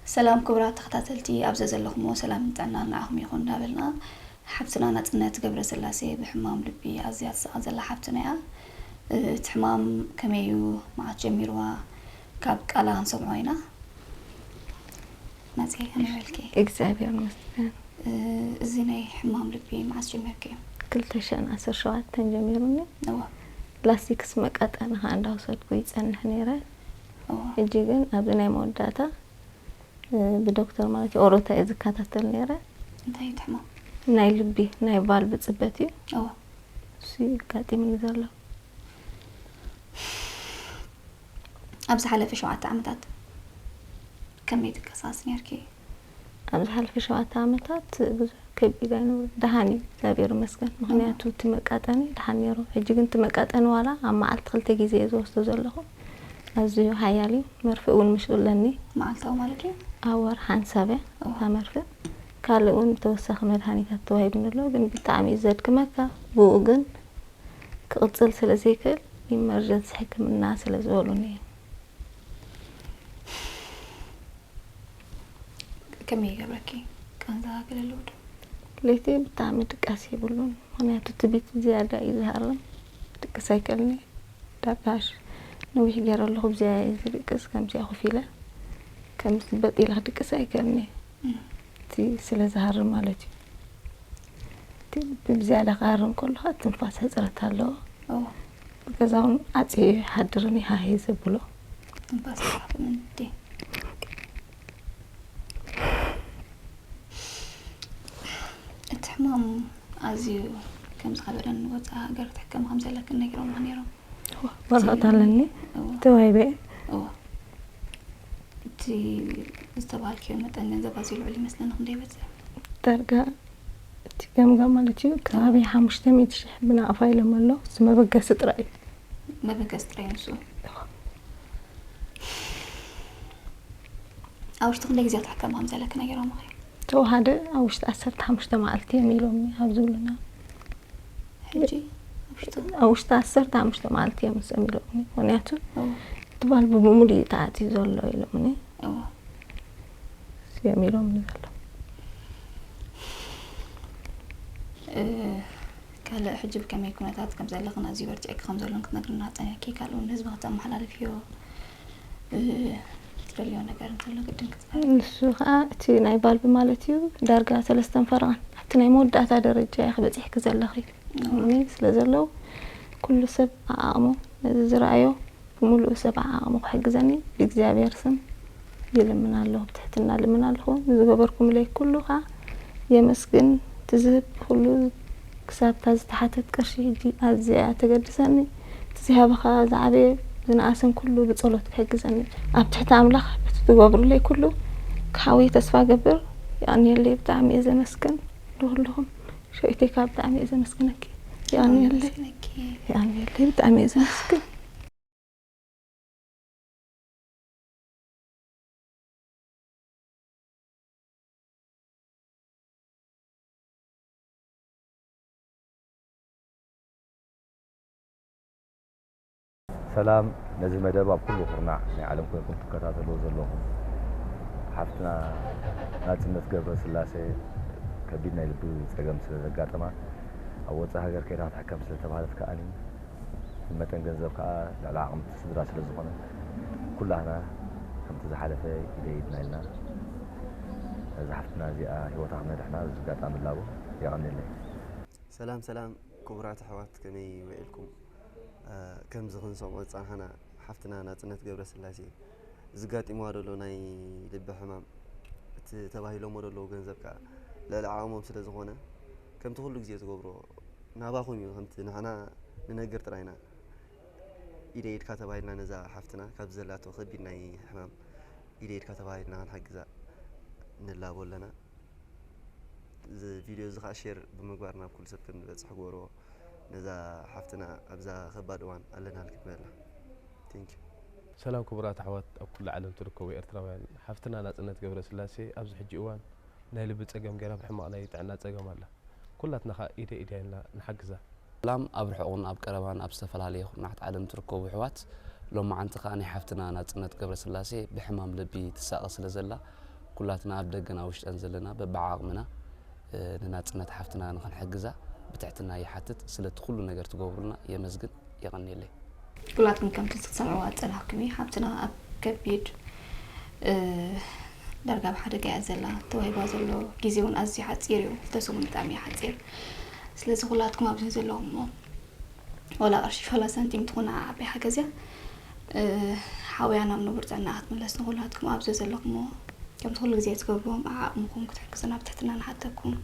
ሰላም ክቡራት ተኸታተልቲ፣ ኣብ ዘዘለኹምዎ ሰላምን ጥዕናን ንዓኹም ይኹን እንዳበልና፣ ሓፍትና ናጽነት ገብረስላሴ ብሕማም ልቢ ኣዝያ ትስቓ ዘላ ሓፍትና እያ። እቲ ሕማም ከመይ እዩ? መዓስ ጀሚርዋ? ካብ ቃላ ክንሰምዖ ኢና። ናጽየ፣ ከመይ በልኪ? እግዚኣብሔር ይመስገን። እዚ ናይ ሕማም ልቢ መዓስ ጀሚርክዮ? ክልተ ሽሕን ዓሰርተ ሸውዓተን ጀሚሩኒ። እወ። ላስቲክስ መቃጠኒ ከዓ እንዳወሰድኩ ይጸንሕ ነይረ። እወ። ሕጂ ግን ኣብዚ ናይ መወዳእታ፣ እ፣ ብዶክተር ማለት እዩ፣ ኦሮታ እየ ዝከታተል ነይረ። እንታይ እዩ እቲ ሕማም? ናይ ልቢ፣ ናይ ቫልቭ ጽበት እዩ። እወ። እሱ እዩ ኣጋጢሙኒ ዘሎ። ኣብ ዝሓለፈ ሸውዓተ ዓመታት ከመይ ትንቀሳቐሲ ነይርኪ? ኣብ ዝሓለፈ ሸውዓተ ዓመታት ብዙሕ ከቢድ ኣይነበረን። ደሓን እዩ፣ እግዚኣብሔር ይመስገን። ምኽንያቱ እቲ መቃጠኒ ደሓን ነይሩ። ሕጂ ግን እቲ መቃጠኒ ዋላ ኣብ መዓልቲ ክልተ ግዜ እየ ዝወስዶ ዘለኹ። ኣዝዩ ሓያል እዩ። መርፍእ እውን ምሽ ኣለኒ። መዓልታዊ ማለት እዩ? ኣብ ወርሒ ሓንሳብ እያ እዋ። እታ መርፍእ። ካልእ እውን ተወሳኺ መድሃኒታት ተዋሂቡኒ ኣሎ፣ ግን ብጣዕሚ እዩ ዘድክመካ። ብኡ ግን ክቕጽል ስለ ዘይክእል ኢመርጀንሲ ሕክምና ስለ ዝበሉኒ እዩ። ከመይ ይገብረኪ? ቃንዛ ገለ ኣለዎ ዶ? ለይቲ ብጣዕሚ ድቃስ የብሉን፣ ምኽንያቱ ትቢት ዝያዳ እዩ ዝሃርም። ድቅስ ኣይክእልኒ። ዳርጋ ሽ-፣ ነዊሕ ገይረ ኣለኹ ብዚኣ ዝድቅስ፣ ከምዚኣ ኮፍ ኢለ፣ ከምዚ በጥ ኢለ ክድቅስ ኣይክእልኒ። እም። እቲ ስለ ዝሃርም ማለት እዩ። እቲ ብዝያዳ ክሃርም ከሎ ኸዓ ትንፋስ ሕጽረት ኣለዎ። እዎ። ብገዛ እውን ዓጽየ ይሓድርን ይሃሂ ዘብሎ። ትንፋስ ይሓፍን እንዴ? እቲ ሕማም ኣዝዩ ከም ዝኸበደን ወጻኢ ሃገር ክትሕከሚ ከም ዘለክን ነጊሮምኺ ነይሮም? እዎ፣ ወረቐት ኣለኒ። እዎ። ተዋሂበ። እዎ። እቲ ዝተባሃልክዮ መጠን ገንዘብ ኣዝዩ ልዑል ይመስለኒ፣ ክንደይ ይበጽሕ? ዳርጋ እቲ ገምጋም ማለት እዩ፣ ከባቢ ሓሙሽተ ሚእቲ ሽሕ ብናቕፋ ኢሎም ኣለዉ። እዚ መበገሲ ጥራይ እዩ። መበገሲ ጥራይ ንሱ። እዎ። ኣብ ውሽጢ ክንደይ ግዜ ክትሕከሚ ከም ዘለኪ ነጊሮምኺ? ተወሃደ ኣብ ውሽጢ ዓሰርተ ሓሙሽተ መዓልቲ እዮም ኢሎምኒ ኣብ ዝብሉና። ሕጂ ኣብ ውሽጢ? ኣብ ውሽጢ ዓሰርተ ሓሙሽተ መዓልቲ እዮም ንሶም ኢሎምኒ። ምኽንያቱ እዎ። እቲ ቫልቭ ብምሉእ እዩ ተዓጽዩ ዘሎ ኢሎምኒ። እዎ። እዮም ኢሎምኒ ዘለዉ። እ፣ ካልእ ሕጂ ብከመይ ኩነታት ከም ዘለኽን ኣዝዩ በርቲዕኪ ከም ዘሎን ክትነግርና ጸኒሕኪ፣ ካልእ እውን ንህዝቢ ከተመሓላልፍዮ፣ እ፣ ትደልዮ ነገር እንተሎ ግድን ክትዛረቢ። ንሱ ኸኣ እቲ ናይ ቫልቭ ማለት እዩ፣ ዳርጋ ሰለስተን ፈረቓን ኣብቲ ናይ መወዳእታ ደረጃ ኢኺ በጺሕኪ ዘለኺ። እዎ። እምኒ ስለ ዘለዉ፣ ኩሉ ሰብ ዓዓቕሙ ነዚ ዝረኣዮ ብምሉኡ ሰብ ዓዓቕሙ ክሕግዘኒ ብእግዚኣብሔር ስም ይልምን ኣለኹ፣ ብትሕትና ልምን ኣለኹ። ንዝገበርኩምለይ ኩሉ ኸኣ የመስግን። እቲ ዝህብ ኩሉ ክሳብ እታ ዝተሓተት ቅርሺ ሕጂ ኣዝያ እያ ተገድሰኒ። እቲ ዝሃበኻ ዝዓበየ ዝነኣሰን ኩሉ ብጸሎት ክሕግዘኒ ኣብ ትሕቲ ኣምላኽ በቲ ትገብሩለይ ኩሉ ክሓውይ ተስፋ ገብር። የቐንየለይ፣ ብጣዕሚ እየ ዘመስግን ንኹልኹም። ሸዊተይ ከኣ ብጣዕሚ እየ ዘመስግነኪ። የቐንየለይ። የቐንየለይ፣ ብጣዕሚ እየ ዘመስግን። ሰላም፣ ነዚ መደብ ኣብ ኩሉ ኩርናዕ ናይ ዓለም ኮይንኩም ትከታተልዎ ዘለኹም። ሓፍትና ናጽነት ገብረስላሴ ከቢድ ናይ ልቢ ጸገም ስለ ዘጋጠማ፣ ኣብ ወጻኢ ሃገር ከይዳ ክትሕከም ስለ ተባህለት ከኣኒ፣ መጠን ገንዘብ ከኣ ልዕሊ ዓቕሚ እቲ ስድራ ስለ ዝኾነ፣ ኩላህና ከምቲ ዝሓለፈ ኢደ ኢድና ኢልና፣ ነዛ ሓፍትና እዚኣ ህይወታ ክነድሕና በዚ ኣጋጣሚ እላቦ። የቐንየለይ። ሰላም ሰላም ክቡራት ኣሕዋት፣ ከመይ ውዒልኩም? እ፣ ከምዚ ክንሰምዖ ዝጸናሕና፣ ሓፍትና ናጽነት ገብረስላሴ ዘጋጢምዋ ዘሎ ናይ ልቢ ሕማም፣ እቲ ተባሂሎሞ ዘለዉ ገንዘብ ከኣ ልዕሊ ዓቕሞም ስለ ዝኾነ፣ ከምቲ ኩሉ ግዜ ዝገብሮ ናባኹም እዩ፣ ከምቲ ንሕና ንነግር ጥራይ ኢና። ኢደ ኢድካ ተባሂልና ነዛ ሓፍትና ካብዚ ዘላቶ ከቢድ ናይ ሕማም ኢደ ኢድካ ተባሂልና ክንሕግዛ ንላቦ ኣለና። እዚ ቪድዮ እዚ ኸኣ ሼር ብምግባር ናብ ኩሉ ሰብ ከም ዝበጽሕ ግበርዎ። ነዛ ሓፍትና ኣብዛ ከባድ እዋን ኣለናልኪ ንበላ። Thank you። ሰላም ክቡራት ኣሕዋት ኣብ ኩሉ ዓለም ትርከቡ ኤርትራውያን፣ ሓፍትና ናጽነት ገብረስላሴ ኣብዚ ሕጂ እዋን ናይ ልቢ ጸገም ገይራ ብሕማቕ ናይ ጥዕና ጸገም ኣላ። ኩላትና ኸኣ ኢደ ኢደ ኢልና ንሓግዛ። ሰላም ኣብ ርሑቕን ኣብ ቀረባን ኣብ ዝተፈላለየ ኩርናዓት ዓለም ትርከቡ ኣሕዋት፣ ሎማዓንቲ ኸኣ ናይ ሓፍትና ናጽነት ገብረስላሴ ብሕማም ልቢ ትሳቐ ስለ ዘላ፣ ኩላትና ኣብ ደገን ኣብ ውሽጠን ዘለና በብዓቕምና ንናጽነት ሓፍትና ንኽንሕግዛ ብትሕትና ይሓትት። ስለቲ ኩሉ ነገር ትገብሩልና የመስግን። የቐንየለይ። ኩላትኩም ከምቲ ክትሰምዕዋ ዝጸናሕኩም እዩ። ሓብትና ኣብ ከቢድ ዳርጋ ኣብ ሓደጋ እያ ዘላ። ተዋሂባ ዘሎ ግዜ እውን ኣዝዩ ሓጺር እዩ። ክልተ ሰሙን ብጣዕሚ እዩ ሓጺር። ስለዚ ኩላትኩም ኣብዚ ዘለኹም እሞ ዋላ ቅርሺ ዋላ ሳንቲም ትኹን ዓባይ ሓገዝ እያ። ሓውያ ናብ ንቡር ጥዕና ክትምለስ ንኹላትኩም ኣብዚ ዘለኹም እሞ ከምቲ ኩሉ ግዜ ትገብርዎም ዓቕምኹም ክትሕግዙና ብትሕትና ንሓተኩም።